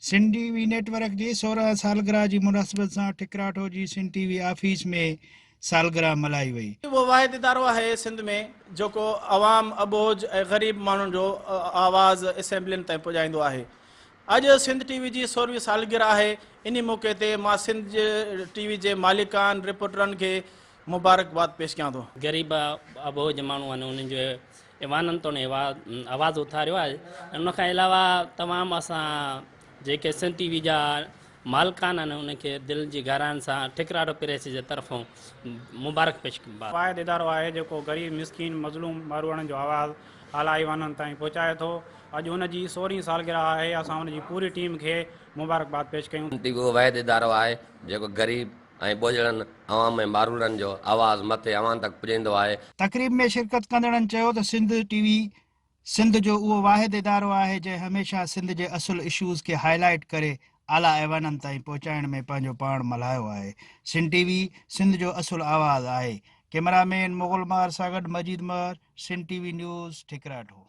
سنڌ ٽي V net work جي 16 سالگرهه جي مناسبت سان ٺڪراٺو جي سنڌ ٽي وي آفيس ۾ سالگرهه ملهائي وئي. اهو واحد ادارو آهي سنڌ ۾ جيڪو عوام، اٻوجهه ۽ غريب ماڻهن جو آواز اسيمبلين تائين پڄائيندو آهي. اڄ سنڌ ٽي وي جي سورهين سالگرهه آهي، انهي موقعي تي مان سنڌ ٽي وي جي مالڪان، رپورٽرن کي مبارڪباد پيش ڪيان ٿو. غريب اٻوجهه ماڻهو آهن انهن جو ايوانن توڻي آواز اٿاريو آهي ۽ ان کان علاوه تمام اسان جيڪي سنڌ ٽي وي جا مالڪان آهن انهن کي دل جي گهراين سان ٺڪراٺو پريس جي طرفون مبارڪ پيش ڪبا. واحد ادارو آهي جيڪو غريب مسڪين مظلوم ماروئڙن جو آواز اعليٰ ايوانن تائين پهچائي ٿو اڄ ان جي سورهين سالگرهه آهي اسان ان جي پوري ٽيم کي مبارڪباد پيش ڪيون. سنڌ ٽي وي اهو واحد ادارو آهي جيڪو غريب ۽ ٻوجهڙن عوام ۽ ماروئڙن جو آواز مٿي ايوان تڪ پڄائيندو آهي. تقريب ۾ شرڪت ڪندڙن چيو ته سنڌ ٽي وي سنڌ جو اهو واحد ادارو آهي جنهن هميشه سنڌ جي اصل اشوز کي هائي لائيٽ ڪري اعليٰ ايوانن تائين پهچائڻ ۾ پنهنجو پاڻ ملهايو آهي. سنڌ ٽي وي سنڌ جو اصل آواز آهي. ڪئميرا مين مغل مهر سان گڏ Majeed Mehar, Sindh T V news, Thakratho.